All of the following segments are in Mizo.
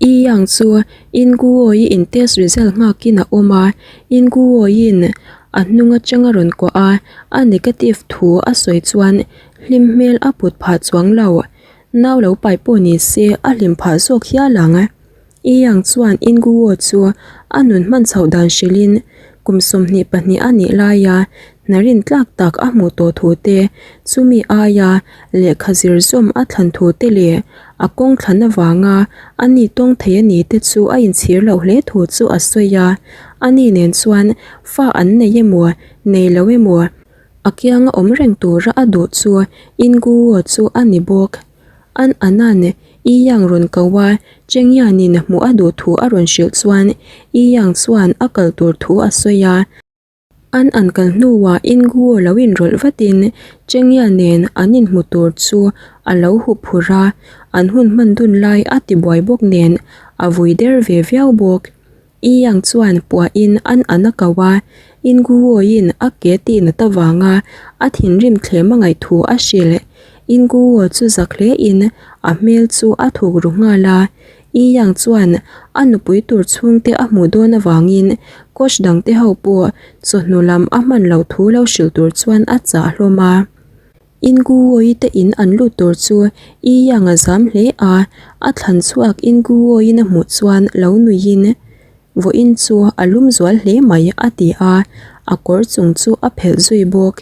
I Yang chu In Guo-i in test result nghakin a awm a, In Guo-in a hnung atang a rawn kuah a, a negative thu a sawi chuan hlim hmel a put phah chuang lo. Nau lo pai pawh ni se a hlim phah zawk hial ang. I Yang chuan In Guo chu a nun hman chhoh dan hrilhin kum 22 a nih laia hna rin tlak tak a hmuh tawh thu te, chumi aia lehkha zir zawm a thlan thu te leh a kawng thlan avanga a ni tawng thei a ni te chu a inchhir loh hle thu chu a sawi a. Ani nen chuan fa an nei emaw, nei lo emaw, a kianga awm reng tura a duh chu In Guo chu a ni bawk. An Anan I Yang rawn ko a, Cheng Yanin hmuh a duh thu a rawn hrilh chuan I Yang chuan a kal tur thu a sawi a. An an kal hnuah Inguo lo inrawlh vatin Chengya nen an inhmu tur chu a lo hup phurh a, an hun hman dun lai a ti buai bawk nen a vui der ve viau bawk. I Yang chuan puahin an an a ko a, Inguo-in a ke tih nat avanga a thinrim thlem a ngaih thu a hrilh. Inguo chu zak hlein a hmel chu a thuk ru nghal a, I Yang chuan a nupui tur chhungte a hmuh dawn avangin coach dangte ho pawh chawhnu lam a hman loh thu lo hrilh tur chuan a chah hlawm a. In Guo-i te in an lut tur chu I Yang a zam hle a, a thlan chhuak In Guo-in a hmuh chuan lo nuiin, Vawiin chu a lum zual hle mai a ti a, a kawr chung chu a phelh zui bawk.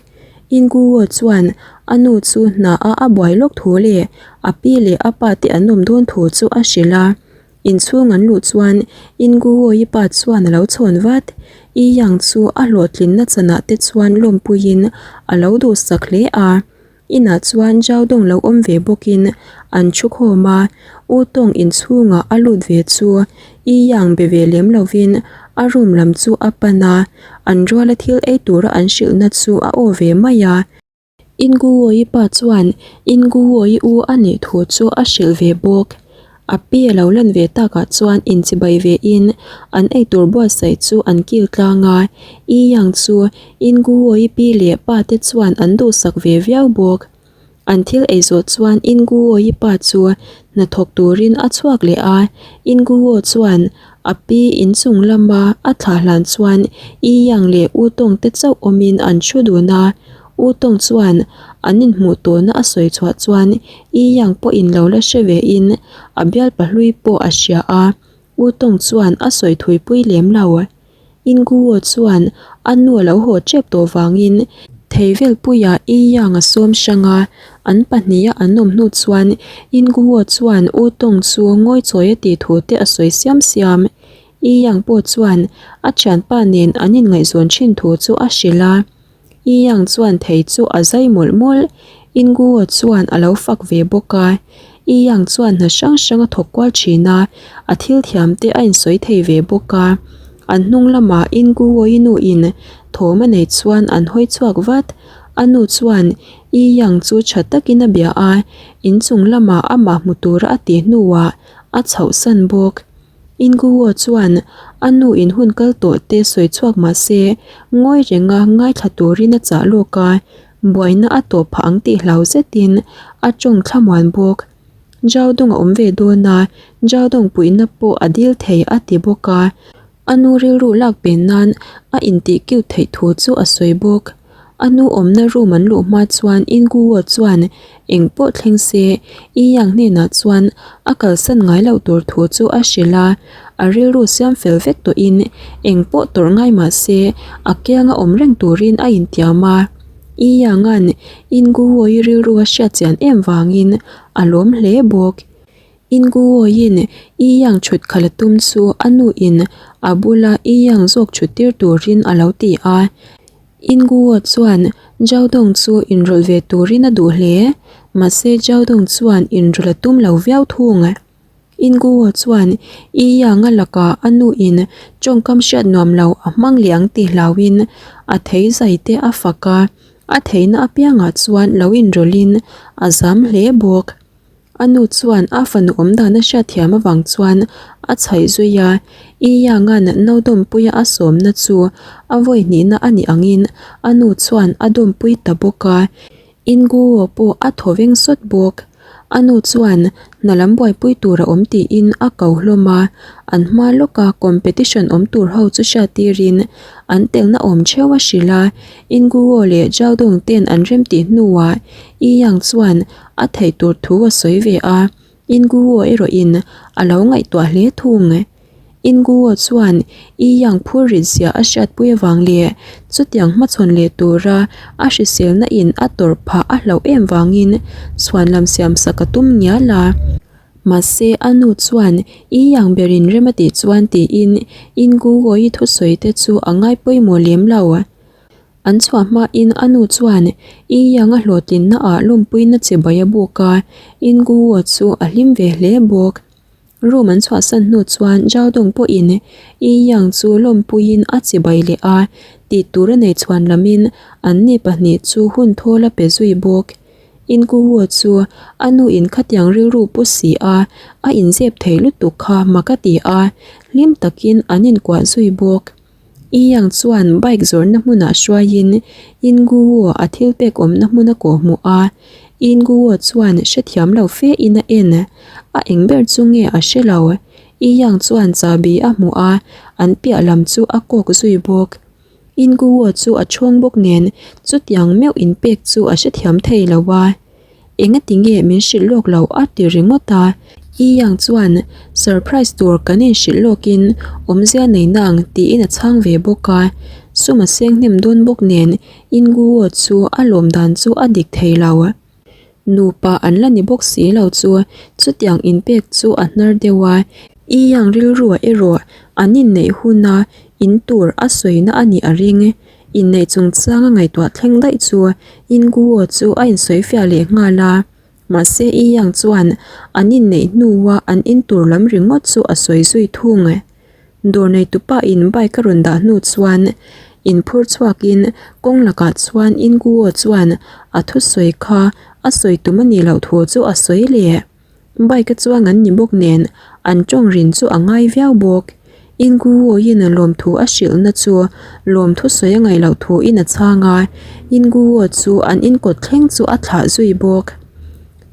In Guo chuan a nu chu hna a a buai lawk thu leh a pi leh a pa te an awm dawn thu chu a hrilh a. Inchhung an luh chuan In Guo-i pa chuan a lo chhawn vat. I Yang chu a hlawhtlinna chanah te chuan lawmpuiin a lo duhsak hle a. Inah chuan Zhao Dong lo awm ve bawkin an thu khawm a, U Tawng inchhungah a lut ve chu I Yang be ve lem lovin a room lam chu a pan a, an ruala thil ei tura an hrilhna chu a aw ve mai a. In Guo-i pa chuan In Guo-i u a nih thu chu a hrilh ve bawk. A pi a lo lan ve takah chuan inchibai ve in an eitur buatsaih chu an kil tlang a, I Yang chu In Guo-i pi leh pa te chuan an duhsak ve viau bawk. An thil ei zawh chuan In Guo-i pa chu hnathawk turin a chhuak leh a, In Guo chuan a pi inchung lama a thlah hlan chuan I Yang leh U Tawng te chauh awmin an thu dun a, U Tawng chuan an inhmuh tawhna a sawi chhuah chuan I Yang pawhin lo la hre ve in a bialpa hlui pawh a hria a, U Tawng chuan a sawi thui pui lem lo. In Guo chuan a nu a lo haw tep tawh vangin thei vel puiah I Yang a sawm hrang a, an pahniha an awm hnu chuan In Guo chuan U Tawng chu ngawi chawi a tih thu te a sawi siam siam. I Yang pawh chuan a thianpa nen an inngaihzawn thin thu chu a hrilh a. I Yang chuan thei chu a zai mawlh mawlh. In Guo chuan a lo fak ve bawk a. I Yang chuan hna hrang hrang a thawk kual thin a, a thil thiam te a insawi thei ve bawk a. An hnung lamah In Guo-i nu in thawm a nei chuan an hawi chhuak vat. A nu chuan I Yang chu tha takin a bia a, inchung lamah amah hmu tura a tih hnuah a chhohsan bawk. Inguo chuan a nu in hun kal tawh te sawi chhuak mah se ngawi renga ngaithla turin a chah lawk a, buaina a tawh phah ang tih hlau zetin a tawng thlamuan bawk. Zhaodong a awm ve dawn a, Zhaodong puihna pawh a dil thei a ti bawk a, a nu rilru lak pen nan a intih cute theih thu chu a sawi bawk. A nu awmna room an luh hma chuan Inguo chuan eng pawh thleng se I Yang hnenah chuan a kalsan ngai loh tur thu chu a hrilh a, a rilru siam fel vek tawhin eng pawh tawrh ngai mah se a kianga awm reng turin a intiam a. I Yang-a'n Inguo-i rilru a hriat chian em vangin a lawm hle bawk. Inguo-in I Yang chhut khalh a tum chu a nu-in a bula I Yang zawk chhut tir turin a lo ti a. Inguo chuan Zhao Dong chu inrawlh ve turin a duh hle, mahse Zhao Dong chuan inrawlh a tum lo viau thung. Inguo chuan I Yang-a lakah a nuin tawngkam hriat nuam lo a hmang leh ang tih hlauhin a thei zai te a fak a, a theihna apiangah chuan lo inrawlhin a zam hle bawk. A nu chuan a fanu awm dan a hriatthiam avang chuan a chhaih zui a, I Yang-a'n no dawmpuia a sawmna chu a vawi hnihna a nih angin a nu chuan a dawmpui ta bawk a, In Guo pawh a thaw veng sawt bawk. A nu chuan hna lam buaipui tur a awm tiin a ko hlawm a, an hma lawka competition awm tur ho chu hriattirin an telna awm theuh a hrilh a, Inguo leh Zhaodong ten an remtih hnuah Yi Yang chuan a theih tur thu a sawi ve a. Inguo erawhin a lo ngaihtuah hle thung. Inguo chuan Yi Yang phur rit zia a hriatpui avang leh chutiang hmachhawn leh tura a hriselna in a tawrh phah a hlauh em vangin chhuanlam siamsak a tum ngial a. Mahse a nu chuan Yi Yang berin rem a tih chuan tiin Inguo-i thusawi te chu a ngai pawimawh lem lo. An chhuah hmain a nu chuan I Yang a hlawhtlinna ah lawmpuina chibai a buk a, In Guo chu a hlim ve hle bawk. Room an chhuahsan hnu chuan Zhao Dong pawhin I Yang chu lawmpuiin a chibai leh a, tih tur a nei chhuan lamin anni pahnih chu hun thawl a pe zui bawk. In Guo chu a nu in khatiang rilru pu si a, a inzep thei lutuk kha mak a ti a, hlim takin an inkuah zui bawk. I Yang chuan bike zawrhna hmunah hruaiin In Guo a thil pek awmna hmun a kawh hmuh a. In Guo chuan hrethiam lo fe in a en. A eng ber chu nge a hre lo. I Yang chuan chahbi a hmuh a, an piah lam chu a kawk zui bawk. In Guo chu a chhawng bawk nen chutiang meuh in pek chu a hrethiam thei lo a. Engati nge min hrilh lawk lo a ti ringawt a, I Yang chuan surprise tur kan inhrilh lawkin awmzia nei nang tiin a chhang ve bawk a, sum a seng hnem dawn bawk nen In Guo chu a lawm dan chu a dik thei lo. Nupa an la ni bawk si lo chu chutiang inpek chu a hnar deuh a, I Yang rilruah erawh an inneih huna in tur a sawina a nih a ring. Inneih chungchang a ngaihtuah thleng daih chu In Guo chu a insawi fiah leh nghal a. Mahse Yi Yang chuan an inneih hnua an in tur lam ringawt chu a sawi zui thung. Dawr neitupa in bike a rawn dah hnu chuan inphur chhuakin kawng lakah chuan In Guo chuan a thusawi kha a sawi tum a nih loh thu chu a sawi leh. Bike a chuang an ni bawk nen an tawng rin chu a ngai viau bawk. Inguo-in lawmthu a hrilhna chu lawmthu sawi a ngaih loh thuin a chhang a, Inguo chu an inkawt thleng chu a thlah zui bawk.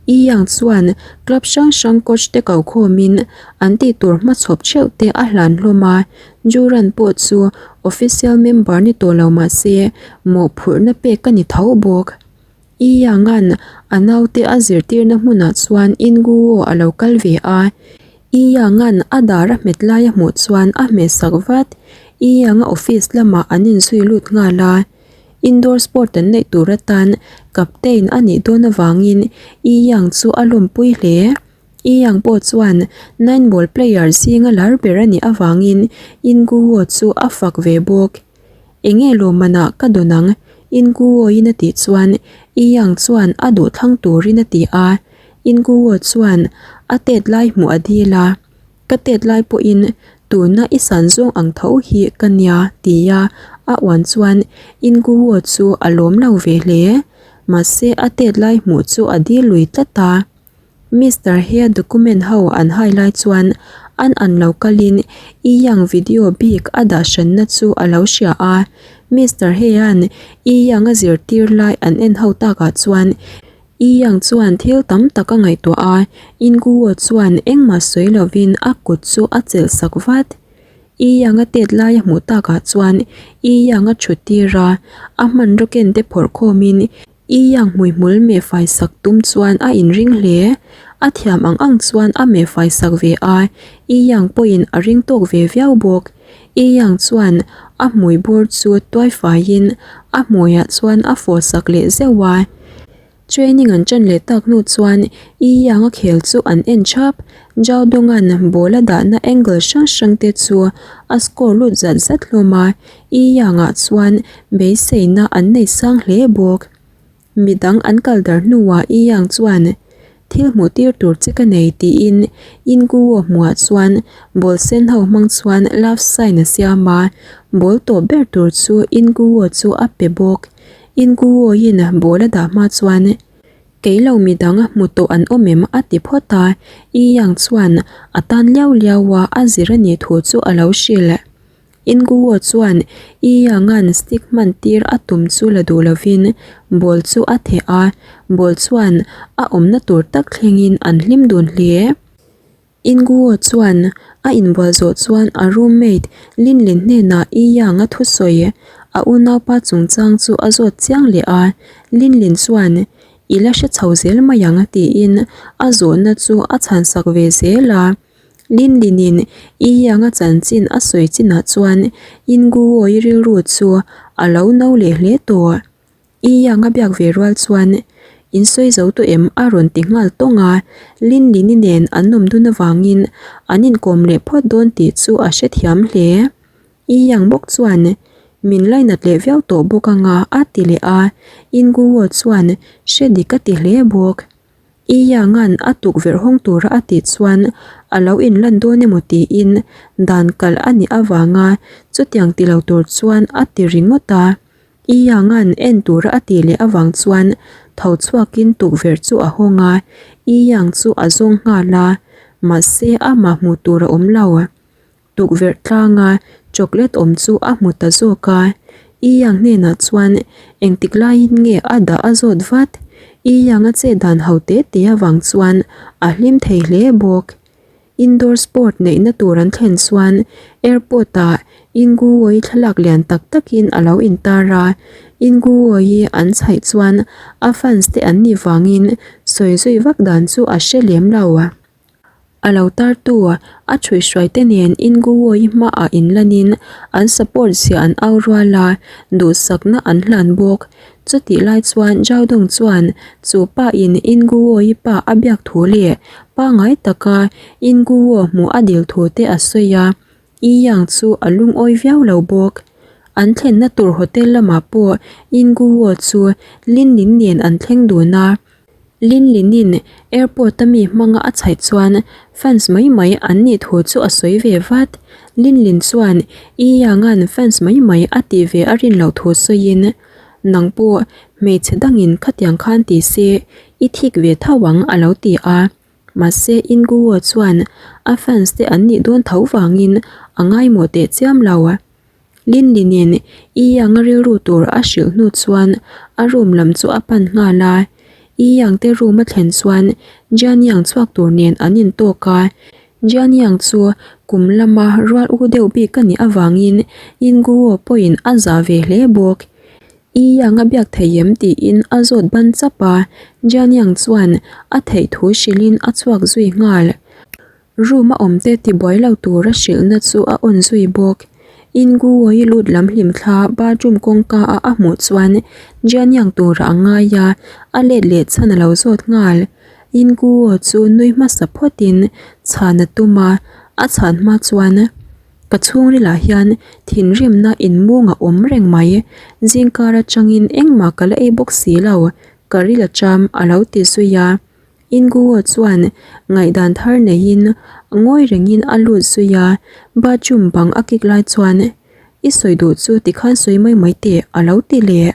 Yi Yang chuan club hrang hrang coach te ko khawmin an tih tur hmachhawp theuh te a hlan hlawm a, Juran pawh chu official member ni tawh lo mah se mawhphurhna pek a ni tho bawk. I Yang-a'n a naute a zirtirna hmunah chuan Inguo a lo kal ve a. I Yang-a'n a dar a hmet lai a hmuh chuan a hmehsak vat. I Yang-a office lamah an inzui lut nghal a. Indoor sport an neih tur atan captain a nih dawn avangin I Yang chu a lawmpui hle. I Yang pawh chuan nine ball player zinga lar ber a nih avangin Inguo chu a fak ve bawk. Enge lawmmanah ka dawn ang? In Guo-in a tih chuan I Yang chuan a duh thlang turin a ti a. In Guo chuan a tet lai hmuh a dil a, Ka tet lai pawhin tuna i san zawng ang tho hi ka nia tia a uan chuan In Guo chu a lawm lo ve hle. Mahse a tet lai hmuh chu a dil lui tlat a. Mister he document ho an hai lai chuan an an lo kalin I Yang video bik a dah hranna chu a lo hria a. Mister Hean I Yang a zirtir lai an en ho takah chuan I Yang chuan thil tam tak a ngaihtuah a, In Guo chuan engmah sawi lovin a kut chu a chelh sak vat. I Yang a tet lai a hmuh takah chuan I Yang a thut tir a, a hmanraw ken te phawrh khawmin I Yang hmuihmul meh fai sak tum chuan a inring hle. A thiam ang ang chuan a meh fai sak ve a, I Yang pawhin a ring tawk ve viau bawk. I Yang chuan a hmui bur chu tuai faiin a hmuiah chuan a fawh sak leh zeuh a. Training an ṭan leh tak hnu chuan I Yang a khel chu an en ṭhap. Zhao Dong-a'n ball a dahna angle hrang hrang te chu a score lut zat zat hlawm a, I Yang-ah chuan beiseina an nei sang hle bawk. Midang an kal dar hnuah I Yang chuan, Thil hmuh tir tur che ka nei tiin In Guo hmuhah chuan ball sen ho hmang chuan love sign a siam a, ball tawp ber tur chu In Guo chu a pe bawk. In Guo-in ball a dah hma chuan, Kei lo midang hmu tawh an awm em? a ti phawt a, I Yang chuan a tan liau liau a, a zir a nih thu chu a lo hrilh. Inguo chuan Yi Yang-a'n stick hman tir a tum chu la duh lovin ball chu a theh a, ball chuan a awmna tur tak thlengin an hlim dun hle. Inguo chuan a inbual zawh chuan a roommate Linlin hnenah Yi Yang-a thusawi a unaupa chungchang chu a zawt chiang leh a, Linlin chuan I la hre chho zel mai ang tiin a zawhna chu a chhansak ve zel a. Linlinin I Yang-a chanchin a sawi chinah chuan Inguo-i rilru chu a lo no leh hle tawh. I Yang-a biak ve rual chuan In sawi zo tawh em? a rawn ti nghal tawng a, Linlini nen an awm dun avangin an inkawm leh phawt dawn tih chu a hrethiam hle. I Yang bawk chuan Min lainat leh viau tawh bawk anga a ti leh a, Inguo chuan hre dik a ti hle bawk. I Yanga'n a tukverh hawng tura a tih chuan a lo inlan dawn emaw tiin dan kalh a nih avanga chutiang ti lo tur chuan a ti ringawt a. I Yanga'n en tura a tih leh avang chuan tho chhuakin tukverh chu a hawng a, I Yang chu a zawng nghal a, mahse amah hmuh tur a awm lo. Tukverh tlanga chocolate awm chu a hmu ta zawk a, I Yang hnenah chuan engtik laiin nge a dah a zawt vat. I Yang a chet dan ho te te avang chuan a hlim thei hle bawk. Indoor sport neihna tur an thlen chuan airport ah Inguoi thlalak lian tak takin a lo intar a, Inguoi an chhaih chuan a fans te an nih vangin sawi zui vak dan chu a hre lem lo. A lo tartu a ṭhuihhruaite nen Inguoi hmaah inlanin an support zia an au rual a, duhsakna an hlan bawk. Chutih lai chuan Zhaodong chuan chu pain Inguoi pa a biak thu leh pangngai taka Inguo hmuh a dil thu te a sawi a, Yi Yang chu a lungawi viau lo bawk. An thlenna tur hotel lamah pawh Inguo chu Lin Lin nen an thleng dun a. Lin Linin airport a mi hmanga a chhaih chuan fans mai mai an nih thu chu a sawi ve vat. Lin Lin chuan Yi Yang-a'n fans mai mai a tih ve a rin loh thu sawiin, Nang pawh hmeichhe dangin khatiang khan ti se i thik ve tho ang a lo ti a. Mahse In Guo chuan a fans te an nih dawn tho vangin a ngaimawh teh chiam lo. Linli nen I Yang a rilru tur a hrilh hnu chuan a room lam chu a pan nghal a. I Yang te room a thlen chuan Jian Yang chhuak tur nen an intawk a. Jian Yang chu kum lama rual u deuh bik a nih avangin Yin Guo pawhin a zah ve hle bawk. I Yang a biak thei em tiin a zawt ban chap a, Jian Yang chuan a theih thu hrilhin a chhuak zui nghal. Room a awm te tibuai lo tura hrilhna chu a on zui bawk. Inguoi lut lam hlim thla bathroom kawngka a a hmuh chuan Jianyang tura a ngai a, a let leh chhan a lo zawt nghal. Inguo chu nui hmasa phawtin chhan a tum a, a chhan hma chuan ka chhungrilah hian thinrimna inmung a awm reng mai. Zingkar atangin engmah ka la ei bawk si lo, ka ril a cham a lo ti zui a. Inguo chuan ngaihdan thar neiin ngawi rengin a lut zui a, bathroom bang a kik lai chuan I sawi duh chu tikhan sawi mai mai teh a lo ti leh.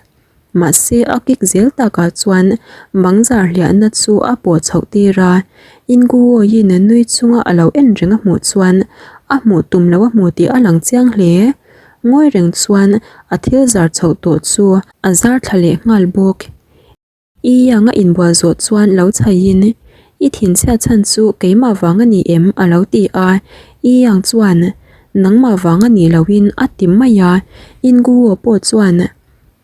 Mahse a kik zel takah chuan bang zar hliahna chu a pawh chhoh tir a, Inguo-in nui chunga a lo en reng a hmuh chuan a hmuh tum lo a hmu tih a lang chiang hle. Ngawi reng chuan a thil zar chhoh tawh chu a zar thla leh nghal bawk. I Yang a inbual zawh chuan lo chhaiin, I thinchhiat chhan chu keimah vang a ni em? a lo ti a. I Yang chuan, Nangmah vang a nih lohin a ti mai a. In Guo pawh chuan,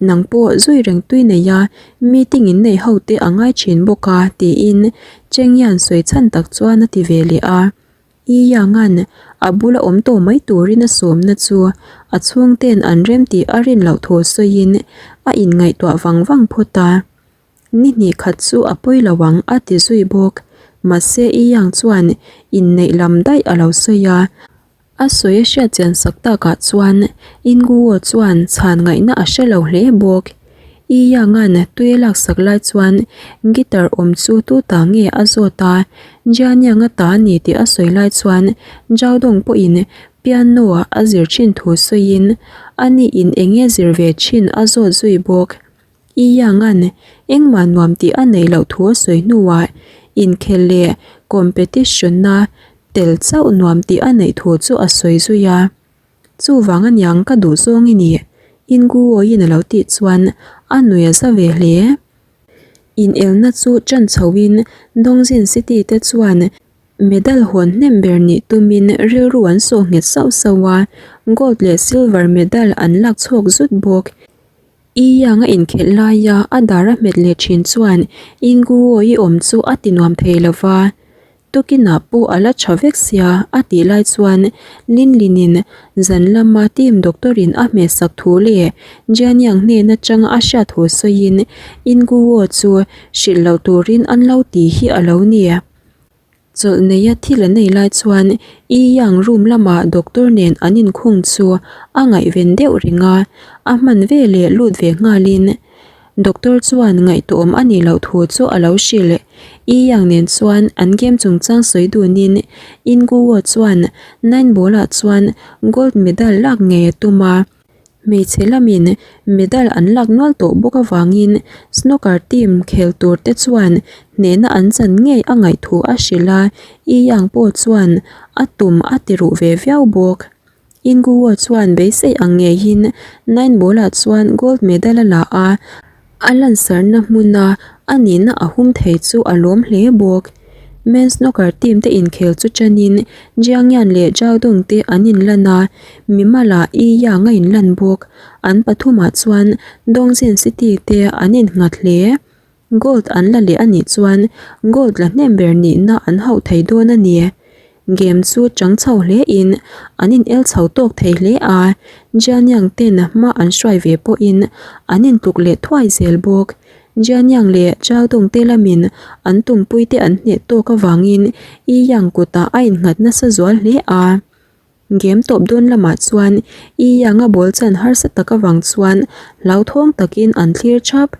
Nang pawh zui reng tui nei a, meeting in nei ho te a ngai thin bawk a, tiin Cheng Yan sawi chhan tak chuan a ti ve leh a. I Yang-a'n a bula awm tawh mai turin a sawmna chu a chhungte'n an rem tih a rin loh thu sawiin a inngaihtuah vang vang phawt a. Ni hnih khat chu a pawi lo ang a ti zui bawk. Mahse I Yang chuan inneih lam daih a lo sawi a. A sawi a hriat chian sak takah chuan Inguo chuan chhan ngaihna a hre lo hle bawk. I Yang-a'n tui a laksak lai chuan guitar awm chu tu ta nge a zawt a, Jian Yang-a ta a ni tih a sawi lai chuan Zhao Dong pawhin piano a zir thin thu sawiin ani in eng nge zir ve thin a zawt zui bawk. I Yang-a'n engmah nuam tih a neih loh thu a sawi hnuah inkhel leh competition-a tel chauh nuam tih a neih thu chu a sawi zui a. Chuvang aniang ka duh zawng i nih, Inguoin a lo tih chuan a nui a za ve hle. Inelna chu ṭan chhoin Dongjin City te chuan medal hawn hnem ber nih tumin rilru an sawh nghet sauh sauh a, gold leh silver medal an lak chhuak zut bawk. I Yang a inkhelh laia a dar a hmet leh thin chuan Inguo-i awm chu a ti nuam thei lo va. Tukinah pawh a la tha vek sia a tih lai chuan Linlinin zan lama team doctor-in a hmehsak thu leh Jianyang hnen atanga a hriat thu sawiin Inguo chu hrilh loh turin an lo ti hi a lo ni. Chawlh neia thil an ei lai chuan Yi Yang room lamah doctor nen an inkhung chu a ngaihven deuh reng a, a hman veleh lut ve nghalin doctor chuan ngaihtuahawm a nih loh thu chu a lo hrilh. Yi Yang nen chuan an game chungchang sawi dunin In Guo chuan nine ball ah chuan gold medal lak ngei a tum a. Hmeichhe lamin medal an lak nual tawh bawk avangin snooker team khel tur te chuan hnehna an chan ngei a ngaih thu a hrilh a, Yi Yang pawh chuan a tum a ti ruh ve viau bawk. Inguo chuan beisei ang ngeiin nine ball ah chuan gold medal a la a, A lansarna hmuna a nihna a hum thei chu a lawm hle bawk. Men's snooker team te inkhel chu ṭanin Jiang Yan leh Zhao Dong te an inlan a, Mimala Yi Yang a inlan bawk. An pathumah chuan Dongzhen City te an innghat hle. Gold an la leh a nih chuan gold la hnem ber nihna an hauh thei dawn a ni. Game chu chang chho hle in an in el chho tawk thei hle a, Jianyang ten hma an hruai ve pawhin an in tluk leh thuai zel bawk. Jianyang leh Zhaodong te lamin an tumpui te an hneh tawk avangin Yi Yang kutah a innghat nasa zual hle a. Game tawp dawn lamah chuan Yi Yang a ball chan harsa tak avang chuan hlauthawng takin an thlir thap.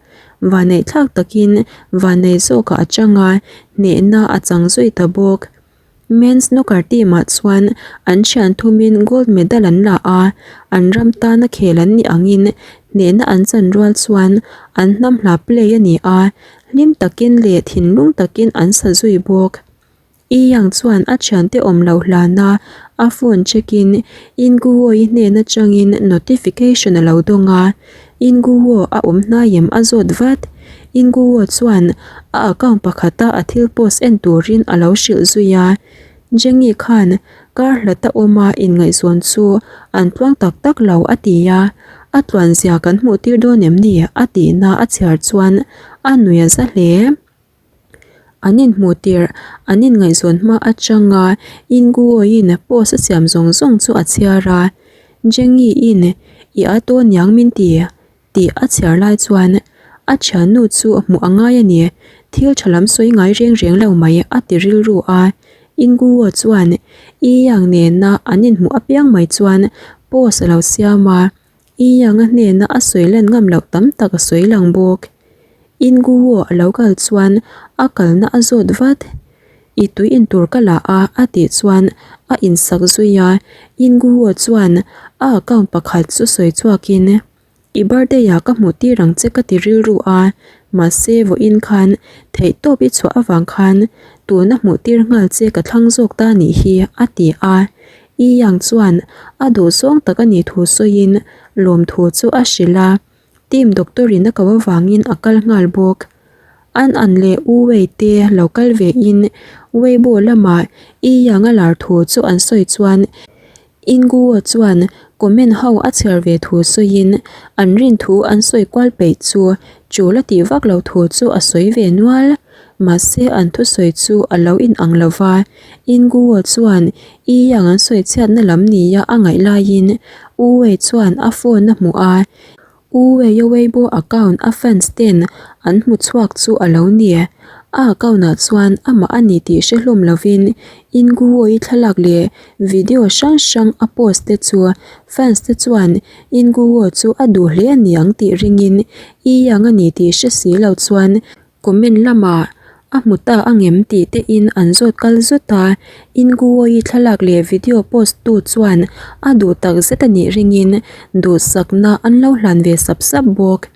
Vaneihthlak takin vanei zawkah a chang a, hnehna a chang zui ta bawk. Men's snooker team ah chuan an thian thumin gold medal an la a, an ram tana khel an nih angin hnehna an chan rual chuan an hnam hla play a ni a, hlim takin leh thinlung takin an sa zui bawk. Yi Yang chuan a thiante awm loh hlana a phone check in In Guo-i hnen atangin notification a lo dawng a, In Guo a awm hnai em a zawt vat. In Guo chuan a account pakhata a thil post en turin a lo hrilh zui a. Jengi khan kar hlata awma inngaihzawn chu an tluang tak tak lo a ti a, a tluan zia kan hmuh tir dawn em ni a tihna a chhiar chuan a nui a za hle. An inhmuh tirh an inngaihzawn hma atanga In Guo-in post a siam zawng zawng chu a chhiar a, Jengi-in i a tawn niang min ti. Tih a chhiar lai chuan a thiannu chu hmuh a ngai a ni, thil tha lam sawi ngai reng reng lo mai a ti rilru a. Inguo chuan Yi Yang nena an inhmuh apiang mai chuan post a lo siam a, Yi Yang a hnena a sawi lan ngam loh tam tak a sawi lang bawk. Inguo a lo kal chuan a kalna a zawt vat. I tui in tur ka la a a tih chuan a insak zui a, Inguo chuan a account pakhat chu sawi chhuakin I birthday ah ka hmuh tir ang che ka ti rilru a, mahse vawiin khan theihtawp i chhuah avang khan tuna hmuh tir nghal che ka thlang zawk ta nih hi a ti a, Yi Yang chuan a duhzawng tak a nih thu sawiin lawmthu chu a hrilh a. Team doctor in a ko avangin a kal nghal bawk. An an leh U Wei te lo kal ve in Weibo lamah Yi Yang a lar thu chu an sawi chuan In Guo chuan comment ho a chhiar ve thu sawiin an rin thu an sawi kual peih chu tul a tih vak lo thu chu a sawi ve nual. Mahse an thusawi chu a lo in ang lo va, In Guo chuan Yi Yang an sawi chhiatna lam nia a ngaih laiin U Wei chuan a phone a hmuh a, U Wei-a Weibo account a fans ten an hmu chhuak chu a lo ni. A account ah chuan amah a ni tih hre hlawm lovin In Guo-i thlalak leh video hrang hrang a post te chu fans te chuan In Guo chu a duh hle a ni ang tih ringin Yi Yang a ni tih hre si lo chuan Comment lamah a hmu ta angem tih te in an zawt kal zut a, Inguoi thlalak leh video post tu chuan a duh tak zet a nih ringin duhsakna an lo hlan ve sap sap bawk.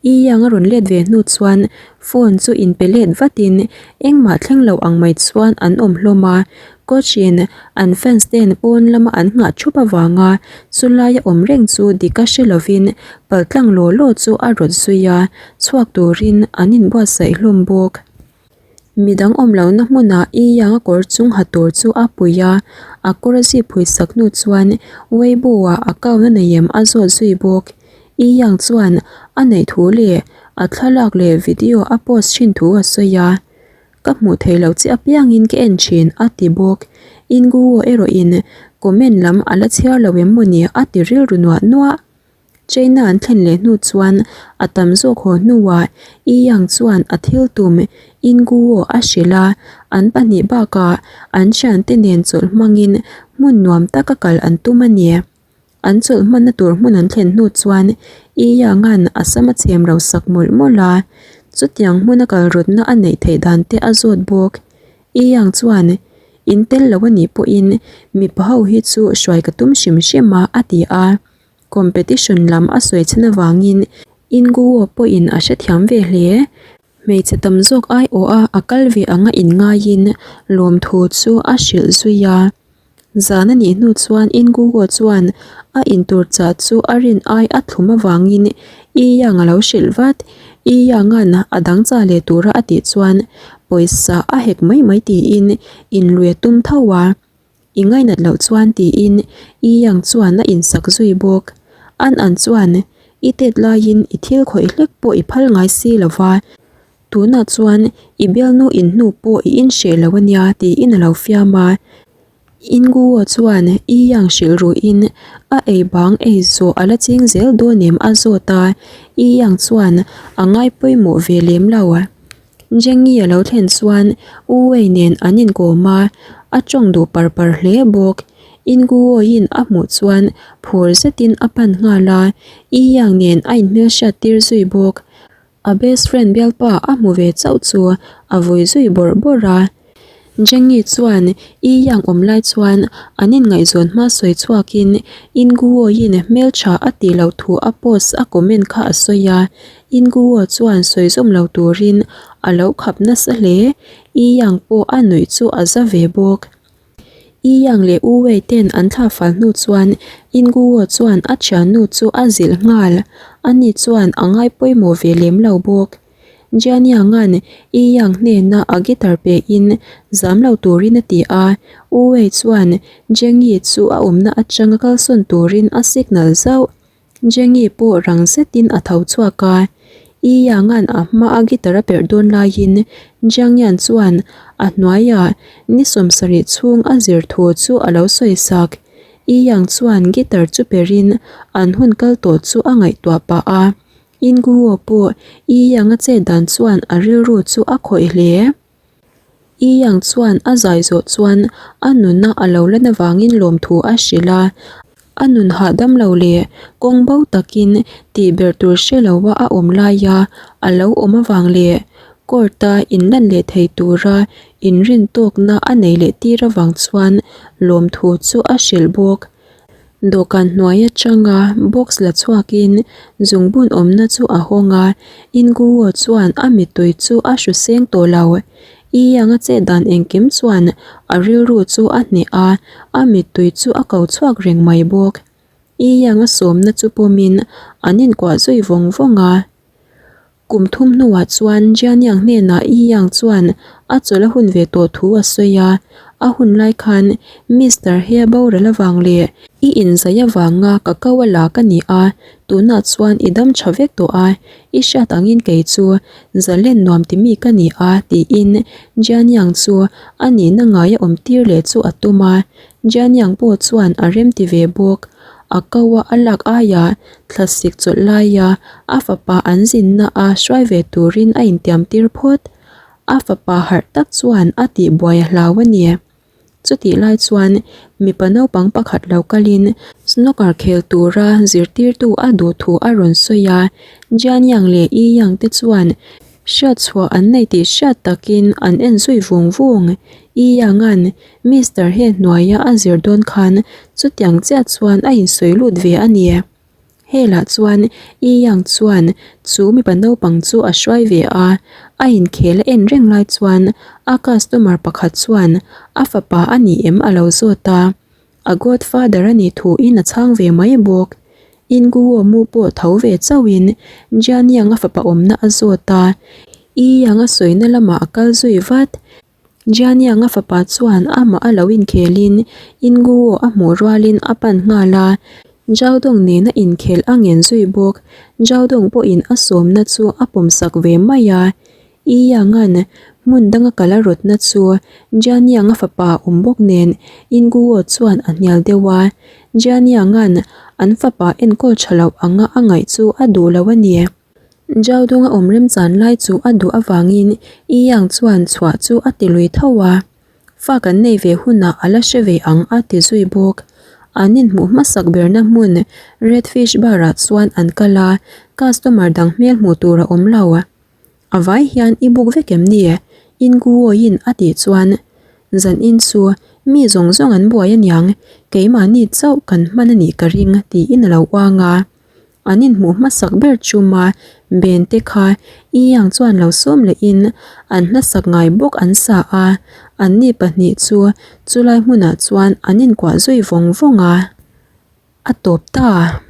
I Yang a rawn let ve hnu chuan phone chu in pe let vatin engmah thleng lo ang mai chuan an awm hlawm a, Coach in an fans ten pawn lama an nghah thup avanga chulaia awm reng chu dik a hre lovin paltlang law law chu a rawt zui a, chhuak turin an inbuatsaih hlawm bawk. Midang awm lohna hmunah I Yang a kawr chung ha tur chu a pui a, a kawr a zip phui sak hnu chuan Weibo-ah account a nei em a zawt zui bawk. I Yang chuan a neih thu leh a thlalak leh video a post thin thu a sawi a. Ka hmuh theih loh che apiangin ka en thin a ti bawk. Inguo erawhin comment lam a la chhiar lo em mawni a ti rilru nuah nuah. China an thlen leh hnu chuan a tam zawk haw hnuah Yi Yang chuan a thil tum Inguo a hrilh a, an pahnih bakah an thiante nen chawlh hmangin hmun nuam taka kal an tum a ni. An chawlh hmanna tur hmun an thlen hnu chuan Yi Yang-a'n a sam a chhem ro sak mawlh mawlh a, chutiang hmuna kal rawtna a neih theih dan te a zawt bawk. Yi Yang chuan, In tel lo a nih pawhin mipa ho hi chu hruai ka tum hrim hrim a, a ti a. Competition lam a sawi chhan avangin Inguo pawhin a hrethiam ve hle. Hmeichhe tam zawk aiawha a kal ve anga inngaiin lawmthu chu a hrilh zui a. Zan a nih hnu chuan Inguo chuan a intur chah chu a rin ai a thlum avangin Yi Yang a lo hrilh vat. Yi Yang-a'n a dang chah leh tura a tih chuan pawisa a hek mai mai tiin inlui a tum tho a. I ngainat loh chuan tiin Yi Yang chuan a insak zui bawk. An an chuan, I tet laiin i thil khawih hlek pawh i phal ngai si lo va, tunah chuan i bialnu inhnu pawh i inhreh lo a nia tiin a lo fiam a. Inguo chuan Yi Yang hrilh ruhin a ei bang ei zawh a la ching zel dawn em a zawt a, Yi Yang chuan a ngai pawimawh ve lem lo. Jengi a lo thlen chuan U Wei nen an inkawm a, a tawng duh par par hle bawk. Inguoin a hmuh chuan phur zetin a pan nghal a, Yi Yang nen a inhmelhriat tir zui bawk. A best friend bialpa a hmu ve chauh chu a vui zui bawrh bawrh a. Jengi chuan Yi Yang awm lai chuan an inngaihzawn hma sawi chhuakin Inguoin hmeltha a tih loh thu a post a comment kha a sawi a, Inguo chuan sawi zawm lo turin a lo khap nasa hle. Yi Yang pawh a nuih chu a za ve bawk. Yi Yang leh U Wei ten an thla fal hnu chuan Inguo chuan a thiannu chu a zilh nghal. Ani chuan a ngai pawimawh ve lem lo bawk. Jianianga'n Yi Yang hnena a guitar pein zam lo turin a ti a, U Wei chuan Zheng Yi chu a awmna atanga kalsawn turin a signal zauh. Zheng Yi pawh rang zetin a tho chhuak a, Yi Yang-a'n a hmaa guitar a perh dawn laiin Jiang Yan chuan a hnuaiah ni 70 chhung a zir thu chu a lo sawi sak. Yi Yang chuan guitar chu perhin an hun kal tawh chu a ngaihtuah pah a. Inguo pawh Yi Yang a chet dan chuan a rilru chu a khawih hle. Yi Yang chuan a zai zawh chuan a nuna a lo lan avangin lawmthu a hrilh a, a nun hahdam lo leh kawng bo takin tih ber tur hre loa a awm laia a lo awm avang leh court-a inlan leh thei tura inrintawkna a nei leh tir avang chuan lawmthu chu a hrilh bawk. Dawhkan hnuai atanga box la chhuakin zungbun awmna chu a hawng a, Inguo chuan a mittui chu a hru seng tawh lo. I Yang a chet dan engkim chuan a rilru chu a hneh a, a mittui chu a ko chhuak reng mai bawk. I Yang a sawmna chu pawmin an inkuah zui vawng vawng a. Kum thum hnuah chuan Jianiang hnenah Yi Yang chuan a chawlh a hun ve tawh thu a sawi a, a hun lai khan Mister He a boral avang leh i inzai avanga ka ko a la ka ni a, tunah chuan i dam tha vek tawh a, i hriat angin kei chu zalen nuam ti mi ka ni a tiin Jianiang chu a nihna ngaia awm tir leh chu a tum a, Jianiang pawh chuan a remti ve bawk. A ko a a lak aiah thlasik chawlh laia a fapa an zinna a hruai ve turin a intiam tir phawt. A fapa harh tak chuan a tihbuai a hlau a ni. Chutih lai chuan mipa naupang pakhat lo kalin snooker khel tura zirtirtu a duh thu a rawn sawi a, Jian Yang leh Yi Yang te chuan hriatchhuah an nei tih hriat takin an en zui vung vung. Yi Yang-a'n Mister he hnuaia a zir dawn khan chutiang chiah chuan a insawi lut ve a ni. Helah chuan Yi Yang chuan chu mipa naupang chu a hruai ve a, a inkhel a en reng lai chuan a customer pakhat chuan a fapa a ni em a lo zawt a, a godfather a nih thuin a chhang ve mai bawk. Inguo mu pawh tho ve chauhin Jian Yang a fapa awmna a zawt a, Yi Yang a sawina lamah a kal zui vat. Jianianga fapa chuan amah a lo inkhelin Inguo a hmuh rualin a pan nghal a, Zhaodong nena inkhel a ngen zui bawk. Zhaodong pawhin a sawmna chu a pawmsak ve mai a. Yi Yangan hmun danga kal a rawtna chu Jianianga fapa awm bawk nen Inguo chuan a hnial deuh a. Jianiangan an fapa enkawl tha loh anga a ngaih chu a duh lo a ni. Zhaodong a awm remchan lai chu a duh avangin Yi Yang chuan chhuah chu a ti lui tho a, fa kan nei ve hunah a la hre ve ang a ti zui bawk. An inhmuh hmasak berna hmun Red Fish Bar ah chuan an kal a, customer dang hmel hmuh tur a awm lo. A vai hian i buk vek em ni? Inguoin a tih chuan Zanin chu mi zawng zawng an buai aniang, keimahni chauh kan hman a nih ka ring tiin a lo uang a. An inhmuh hmasak ber chuma Ben te kha Iyang chuan lo sawm lehin an hlasak ngai bawk an sa a, anni pahnih chu chulai hmunah chuan an inkuah zui vawng vawng a, a tawp ta.